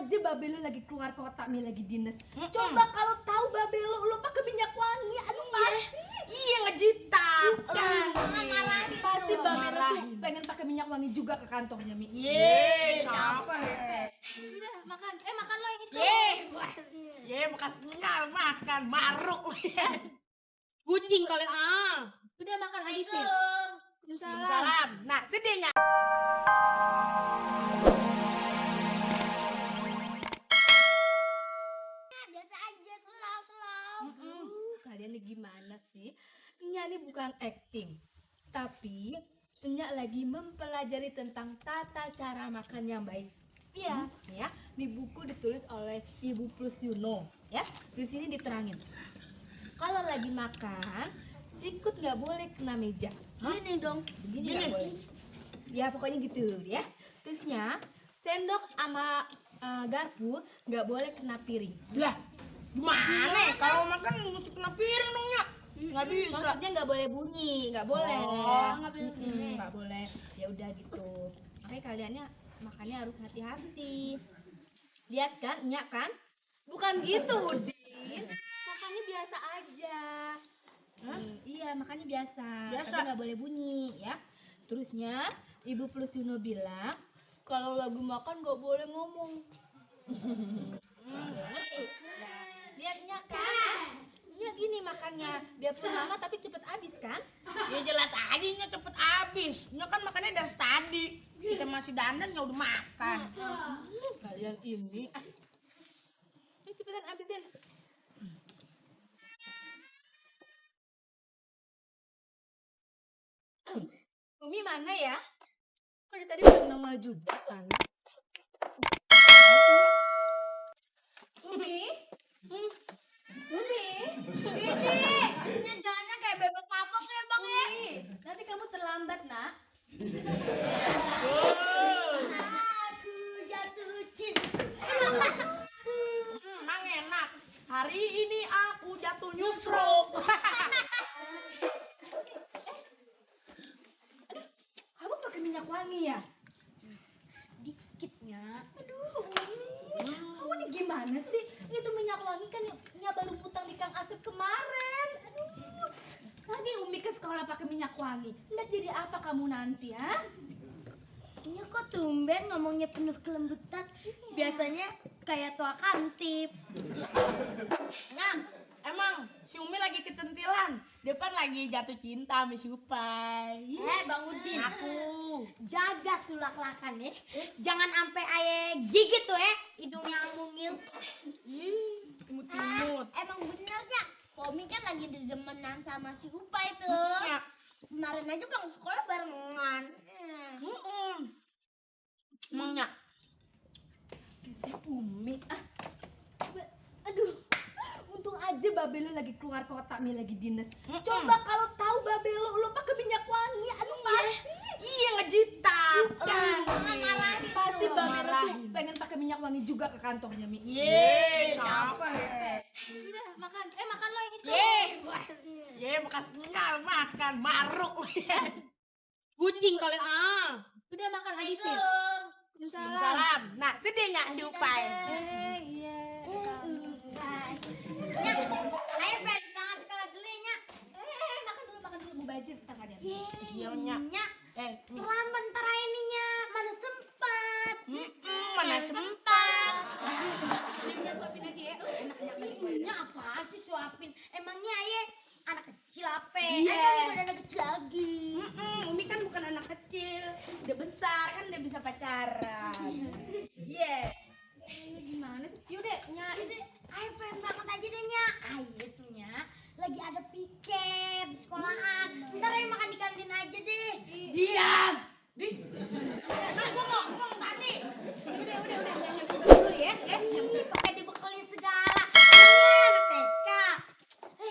aja babe lo lagi keluar kota, Mi lagi dinas. Coba kalau tahu babe lo pakai minyak wangi, aduh pasti. Iya ngejitak. Kan, Marahin. pasti babe lo tuh pengen pakai minyak wangi juga ke kantornya, Mi. Capek. Udah makan, makan lo yang itu. Bekas kenyal makan maruk. Kucing kali Udah makan habisin. Salam. Salam. Nah, itu dia nya. Biasa aja, slow. Kalian nih gimana sih? Nya ini bukan acting, tapi Nya lagi mempelajari tentang tata cara makan yang baik. Iya, ya. Di buku ditulis oleh Ibu Plus Yuno, ya. Di sini diterangin. Kalau lagi makan, sikut nggak boleh kena meja. Gini dong. Begini nggak boleh. Ya pokoknya gitu ya. Terusnya sendok sama garpu nggak boleh kena piring. Lah, gimana? Kalau makan mesti kena piring dong ya. Nggak bisa. Maksudnya nggak boleh bunyi, nggak boleh. Nggak boleh. Ya udah gitu. Makanya kaliannya makannya harus hati-hati. Lihat kan, Nyak kan? Bukan gitu, Udin. Makannya biasa aja. Iya, makannya biasa. Tapi nggak boleh bunyi, ya. Terusnya, Ibu Plus Yuno bilang, kalau lagi makan nggak boleh ngomong. Lihatnya kan? Iya gini makannya, biarpun lama tapi cepet habis kan? Ya jelas aja nya cepet habis. Nya kan makannya dari tadi. Kita masih dandan ya udah makan. Kalian ini. Ayo cepetan habisin. Umi mana ya? Kok dari tadi belum maju banget. Umi? Umi? Ini jalannya kayak bebek papok ya bang ya. Umi, nanti kamu terlambat nak. Aku jatuh cinta. Emang enak. Hari ini aku jatuh nyusruk. Kamu pakai minyak wangi ya? Dikitnya. Aduh, Umi. Kamu nih gimana sih? Itu minyak wangi kan Nya baru putang di Kang Asep kemarin. Aduh. Tadi Umi ke sekolah pakai minyak wangi. Nggak jadi apa kamu nanti, ha? Ini kok tumben ngomongnya penuh kelembutan. Biasanya kayak tua kantip. Nah, emang si Umi lagi kecentilan. Depan lagi jatuh cinta sama si Upai. Bang Udin. Aku. Jaga tuh lak-lakan ya. Jangan sampai aye gigit tuh ya. Hidung yang mungil. Ih, timut-timut. Emang benernya. Pomi kan lagi dedemenan sama si Upai tuh. Ya. Kemarin aja pulang sekolah barengan. Emangnya. Si Umi. Aduh. Untung aja babe lo lagi keluar kota, Mi lagi dinas. Coba kalau tahu babe lo pakai minyak wangi, aduh pasti. Iya ngejitak. Kan, marahin. pasti babe lo tuh pengen pakai minyak wangi juga ke kantornya, Mi. Capek. Udah makan, makan lo yang itu. Bekas kenyal makan maruk. Kucing kali Udah makan habisin. Salam. Salam. Nah, itu dia nya si Upai. Iya. Ayo Ben, jangan sekolah dulu ya Nyak. Makan dulu mubazir ntar kalian. Iya nya. Nyak, Eh, terlambat ntar aja nih Nyak. Mana sempat. mana sempat. Nya suapin aja ya. Enak-enak lagi. Nyak apaan sih suapin? Emangnya aye anak kecil apa? Iya. Aye kan bukan anak kecil lagi. Umi kan bukan anak kecil, udah besar kan udah bisa pacaran. Iya. Gimana sih? Yaudah, Nya. Ayo pengen banget aja deh Nyak. Ayo tuh Nyak, lagi ada piket di sekolahan. Ntar ayo makan di kantin aja deh. Diam. Nah, gua ngomong tadi. Udah, Nya dulu ya. Pakai dibekelin segala. Emangnya anak TK.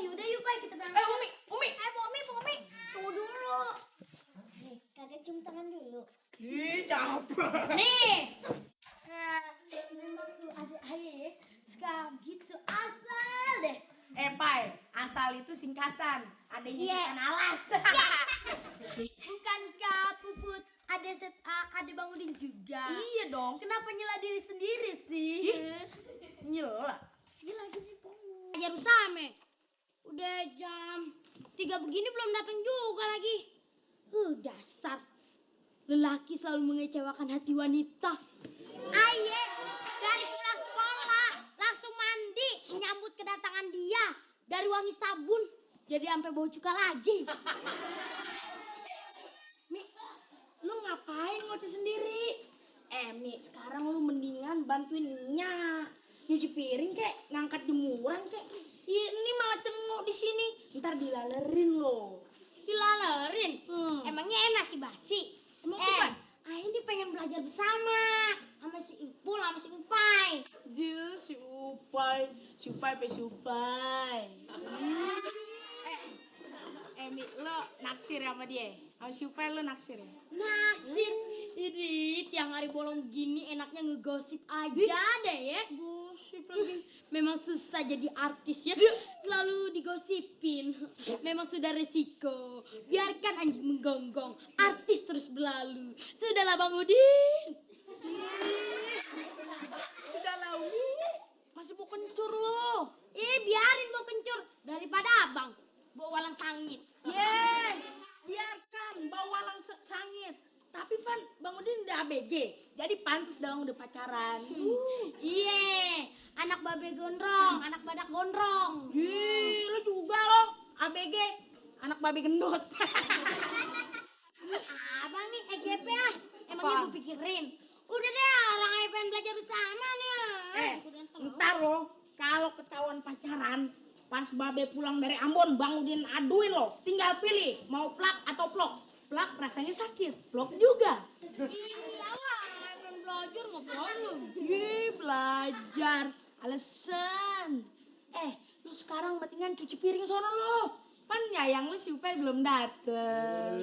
Yaudah yuk Pak, kita berangkat. Umi. Umi. Tunggu dulu. Nih, kagak cium tangan dulu. Ih, capek. Nih. Memang tuh ada ayah sekarang gitu asal deh. Pai, asal itu singkatan. Adanya Iya. ikan alas. Bukankah Puput ada Bang Udin juga. Iya dong. Kenapa nyela diri sendiri sih? Nyela. Ini lagi nih Pongo. Ajar Usame. Udah jam 3 begini belum datang juga lagi. Dasar. Lelaki selalu mengecewakan hati wanita. Aye, dari pulang sekolah langsung mandi menyambut kedatangan dia. Dari wangi sabun jadi sampai bau cuka lagi. Mi, lu ngapain ngoceh sendiri? Mi, sekarang lu mendingan bantuin Nya nyuci piring kek, ngangkat jemuran kek. Ini malah cengok di sini. Ntar dilalerin lo. Dilalerin? Emangnya enak sih basi? Emang bukan? Ini pengen belajar bersama sama si Ipul sama si Upai. Dia si Upai, si Upai. Mi, lo naksir sama dia? Sama si Upai lo naksir ya? Naksir? Ini tiang hari bolong gini enaknya ngegosip aja deh ya. Gosip lagi. Memang susah jadi artis ya. Selalu digosipin. Memang sudah resiko. Biarkan anjing menggonggong. Artis terus berlalu. Sudahlah Bang Udin. Sudahlah Umi. Masih mau kencur lo. Biarin mau kencur. Daripada abang bawa walang sangit. Biarkan bawa walang sangit. Tapi Pan, Bang Udin udah ABG. Jadi pantas dong udah pacaran. Iya, anak babe gondrong, anak badak gondrong. Lo juga lo ABG, anak babi gendut. Abang nih EGP ah. Emangnya gue pikirin. Udah deh, orang aja pengen belajar bersama nih. Ntar lo kalau ketahuan pacaran, pas babe pulang dari Ambon, Bang Udin aduin lo. Tinggal pilih mau plak atau plok. Plak rasanya sakit, plok juga. Iya lah, pengen belajar ngapain? Belajar. Alasan. Lu sekarang mendingan cuci piring sono lo. Pan nyayang lu si Upai belum dateng.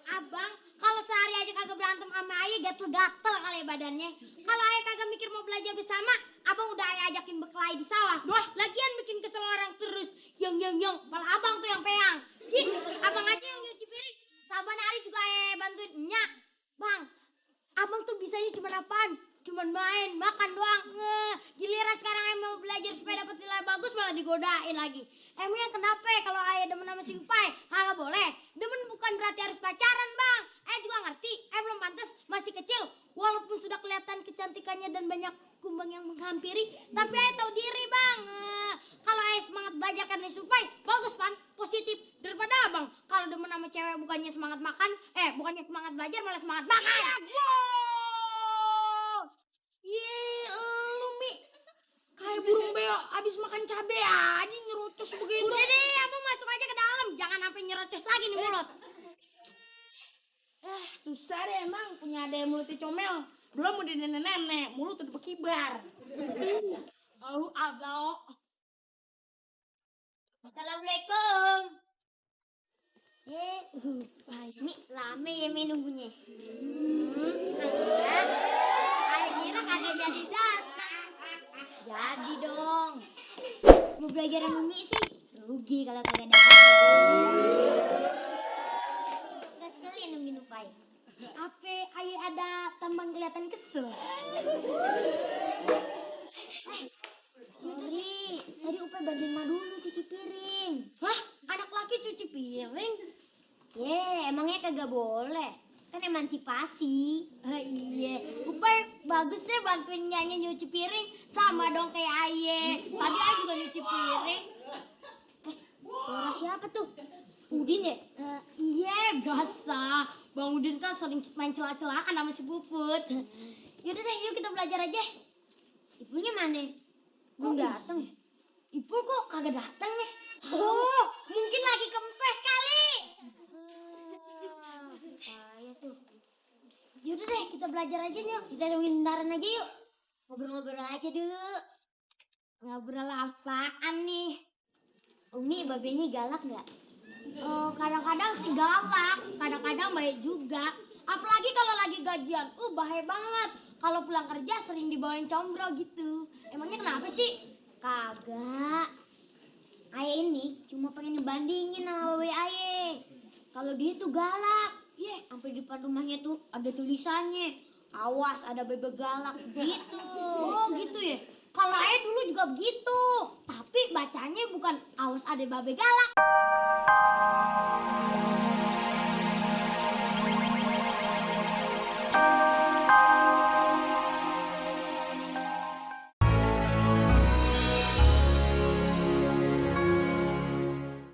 Abang, kalau sehari aja kagak berantem sama ayah, gatel-gatel kali badannya. Kalau ayah kagak mikir mau belajar bersama, abang udah ayah ajakin berkelahi di sawah. Lagian bikin kesel orang terus. Yang, malah abang tuh yang peang. Abang aja yang nyuci piring. Saban hari juga ayah bantuin Nyak. Bang, abang tuh bisanya cuma apaan? Cuman main, makan doang. Giliran sekarang ayah mau belajar supaya dapat nilai bagus malah digodain lagi. Emangnya kenapa ya kalau ayah demen sama si Upai? Kagak boleh. Demen bukan berarti harus pacaran, Bang. Ayah juga ngerti, ayah belum pantas, masih kecil. Walaupun sudah kelihatan kecantikannya dan banyak kumbang yang menghampiri, tapi ayah tahu diri, Bang. Kalau ayah semangat belajar karena si Upai, bagus, Pan. Positif. Daripada abang, kalau demen sama cewek bukannya semangat makan, bukannya semangat belajar malah semangat makan. Lu Mi kayak burung beo abis makan cabe aja nyerocos begitu. Udah deh, abang masuk aja ke dalam. Jangan sampai nyerocos lagi nih mulut. Susah deh emang punya adek mulutnya comel. Belum udah nenek-nenek, mulut udah berkibar. Abang. Assalamualaikum. Ini lama ya menunggunya. Ayah kira kagak jadi datang. Jadi dong. Mau belajar sama Umi sih. Rugi kalau kagak datang. Keselin nungguin Upai. Apa ayah ada tambang kelihatan kesel? Sorry, tadi Upai bantuin Ma dulu cuci piring. Hah? Anak laki cuci piring? Emangnya kagak boleh. Kan emansipasi. Iya. Upai bagus ya bantuin nyanyi nyuci piring. Sama dong kayak Aye. Tadi Aye juga nyuci piring. Suara siapa tuh? Udin ya? Iya, biasa. Bang Udin kan sering main celah-celahan sama si Puput. Yaudah deh, yuk kita belajar aja. Ipulnya mana? Belum datang. Ipul kok kagak datang nih? Mungkin lagi kempes kali. Kayak tuh. Yaudah deh, kita belajar aja yuk. Kita nungguin Daran aja yuk. Ngobrol-ngobrol aja dulu. Ngobrol apaan nih? Umi, babenya galak nggak? Kadang-kadang sih galak, kadang-kadang baik juga. Apalagi kalau lagi gajian, bahaya banget. Kalau pulang kerja sering dibawain combro gitu. Emangnya kenapa sih? Kagak. Ayah ini cuma pengen ngebandingin sama babe Ayah. Kalau dia tuh galak, Iya, sampai di depan rumahnya tuh ada tulisannya. Awas ada bebek galak gitu. Oh gitu ya. Kalau ayah dulu juga begitu. Tapi bacanya bukan awas ada babe galak.